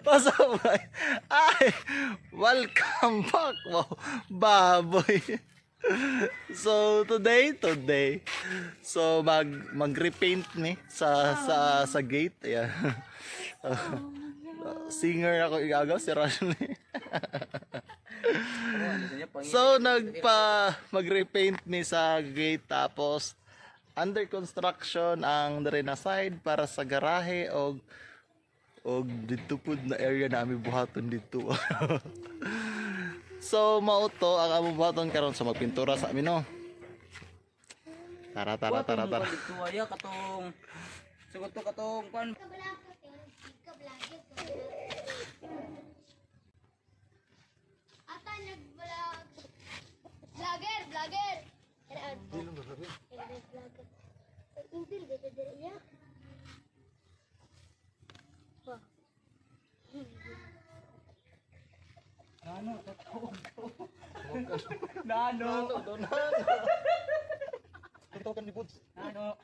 What's up, boy? Ay, welcome back, wow, baboy. So today, so mag-repaint ni sa gate. Ayan. Singer ako igagaw si Rashley. So nagpa mag-repaint ni sa gate, tapos under construction ang diri na side para sa garahe og dito pud na area na aming buhaton dito. So mao to ang among buhaton karon sa magpintura sa amin, no. Tara, tara, tara, tara. Dito ay katong sugot to katong kuan. Ata nag-vlog. Vlogger, vlogger. Vlogger. Intil dito dito niya. Wah. Nano totoo. Nano. Nano. Totoo ni Buds. Nano.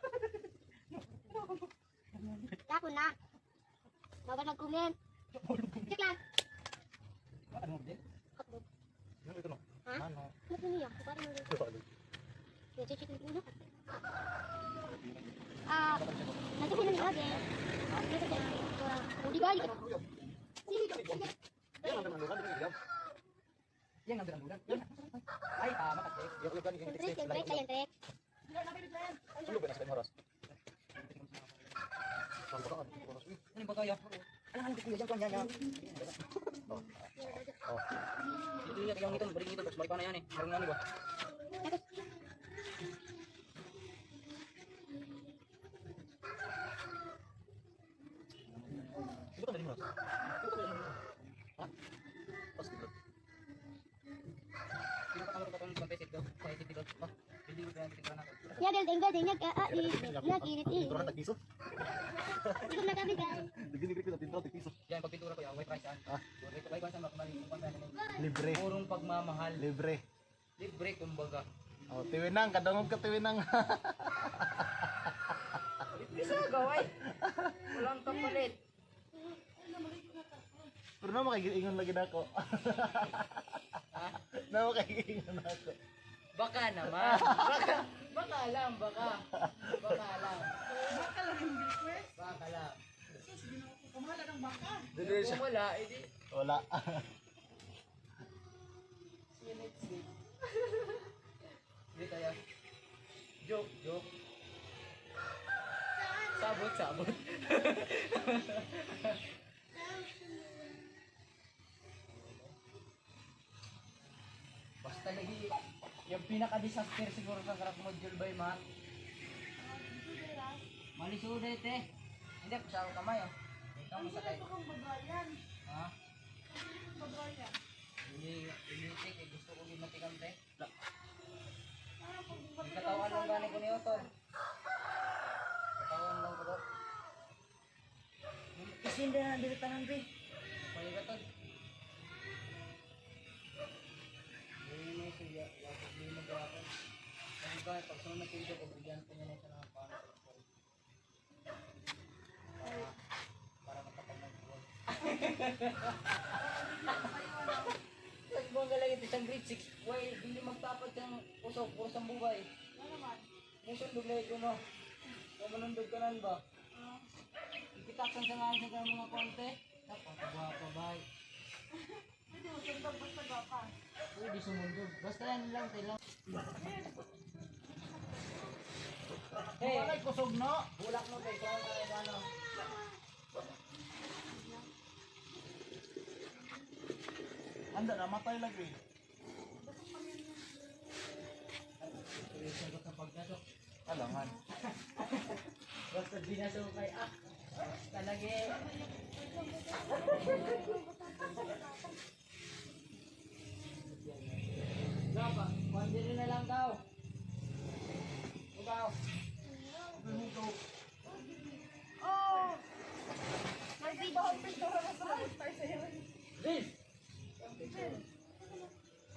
Ako na. Bawal mag-comment. Check lang. Ano din? Hotdog. Ano ito, no? Ha? Ano? Ano niya? Parang ano. Check check mo. Ah, nasa ko ng vlogger. Nasa ko. Di ba? Sige. Yan ang dulan. Ay tama ka tek. Trek, trek, trek, trek. Ano ba kaya? Alam alam ko kuya yan yan yan. Dito niya kayong ito, balik nito, balik pa na yan eh. Meron nga ni ba? Pinapakalo ko itong pampesit daw. Pampesit dito. Building ko yan, pintura natin. Ya, galing, galing, nag, ah, i, nag, init, i. Ikot na kami, guys. Yan, pagpintura ko yan, white rice yan. Ah. White rice yan, makamali. Libre. Purong pagmamahal. Libre. Libre, kumbaga. Oh, tiwinang, kadungog ka, tiwinang. Libre sa gaway. Walang kapalit. Pero na makagiingon lagi na ako. Ha? Na makagiingon ako. Baka naman. Baka, baka lang, baka. Baka lang. Baka lang yung request. Baka lang. Sus, ginawa ko. Kamahala ng baka. Dili siya. Kung wala, edi, Wala. See you next week. Hindi kaya. Joke, joke. Sabot, sabot. Basta lagi, yung pinaka-disaster siguro sa crack module by Matt. Malisuday, te. Hindi, sa ako kamay, oh. Ikaw masakay. Ito kang bagayan. Ha? Bagayan. Hindi, hindi, te. Kaya gusto ko gimatikam, te. Parang pag Katawan lang gani ko niyo, tol. Katawan lang ko to. Isinda na dito tanan, be. Pwede ka, tol. Hindi mo siya, yakap di mo gawin. Kasi ba, pag sunod dito, bigyan ko niya na siya ng paano sa tol. Para matapag ng buwan. Tapos buwan ka lang ito siyang grade 6. Why, hindi magtapat siyang usok, puro sa bubay. Ano naman? Musundog na ito, no? Kumanundog ka nan ba? Ah, Ikitaksan sa nga sa mga konti. Tapos, guwapo ba? Pwede mo sundog basta gwapa. Pwede sumundog. Basta yan lang, tayo lang. Hey, Walay kusog no. bulak mo tayo. Ikaw na ano. Anda na matay lagi. Sagot ng pagdasok. Alangan. Basta binasok kay ah. Talaga eh. Gapa, kondiri na lang daw. Ikaw. Oh! May bahong pintura na sa mag sa'yo. Bill!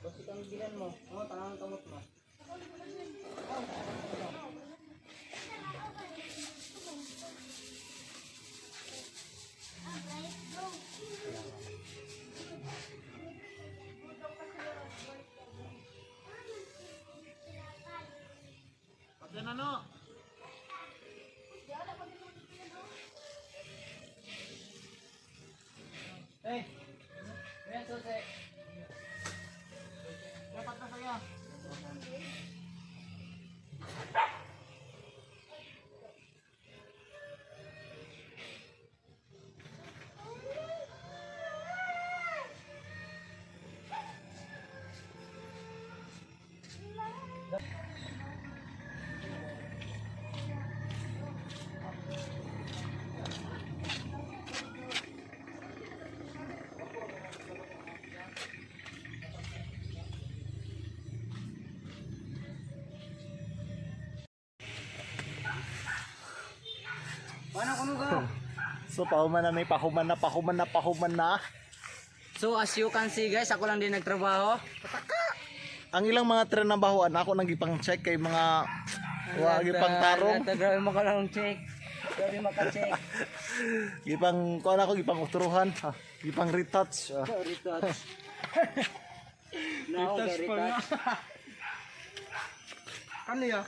Basta kang bilan mo. Oo, tangang kamot mo. Ah, right. Paano kuno ka? So pahuman na may pahuman na, pahuman na, pahuman na. So as you can see guys, ako lang din nagtrabaho. Ang ilang mga trinabahoan ako nang gipang check kay mga wa gipang tarong, Grabe maka lang check. Grabe maka-check. gipang kuan ako gipang uturuhan, ha, gipang retouch. Ah. Retouch. Retouch pa nga. Ano ya?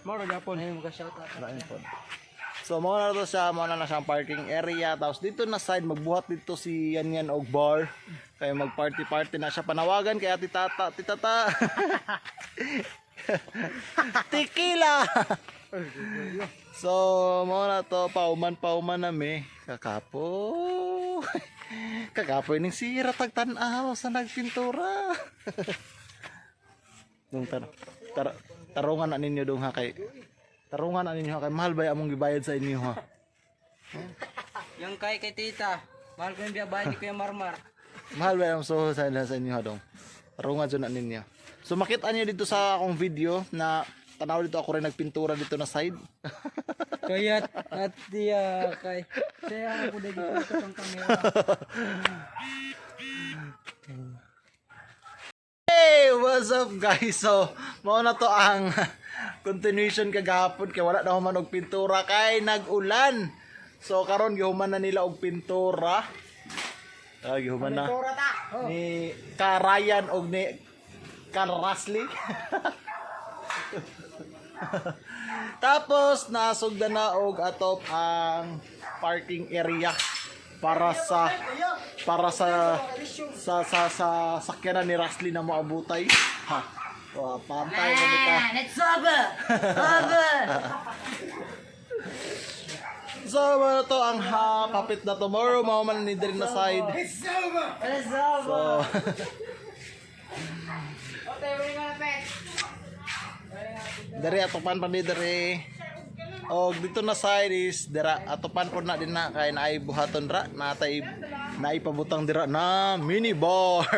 Moro gapon. Ay, maka-shout out. Lain pod. So mao na to siya, mao na na siyang parking area. Tapos dito na side magbuhat dito si Yan Yan og bar. Kaya mag party party na siya, panawagan kay Ate Tata, Ate Tata. Tequila. So mao na to, pauman pauman na mi. Kakapo. Kakapo ning sira tagtan-aw sa nagpintura. Dong tar, tar tarungan na ninyo dong ha, kay tarungan na ninyo ha, kay mahal ba yung among gibayad sa inyo ha? Yung kay kay tita. Mahal ko yung biyabahan ni Kuya Marmar. Mahal ba yung soho sa inyo ha dong? Tarungan dyan na ninyo. So makita niyo dito sa akong video na tanaw dito ako rin nagpintura dito na side. Kaya at diya kay. Kaya ako dito sa tong camera. Hey, what's up guys? So, mao na to ang continuation kagahapon kay wala na human og pintura kay nag-ulan. So karon gihuman na nila og pintura. Ah, gihuman na. Ni Karayan og ni Karasli. Tapos nasugdan na og atop ang parking area para sa sakyanan ni Rasli na moabutay. Ha. Wa pantay mo ka. Let's over. Over. So mao na to ang ha, kapit na tomorrow mao man ni diri na side. Let's over. So Dari atopan pa ni diri. Og dito na side is dira atopan po na din na kay naay buhaton ra natay naipabutang dira na mini bar.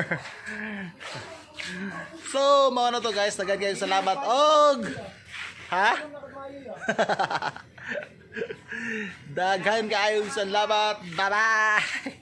So mao na to guys, daghan kayo salamat og ha? Daghan kaayong salamat. Bye-bye.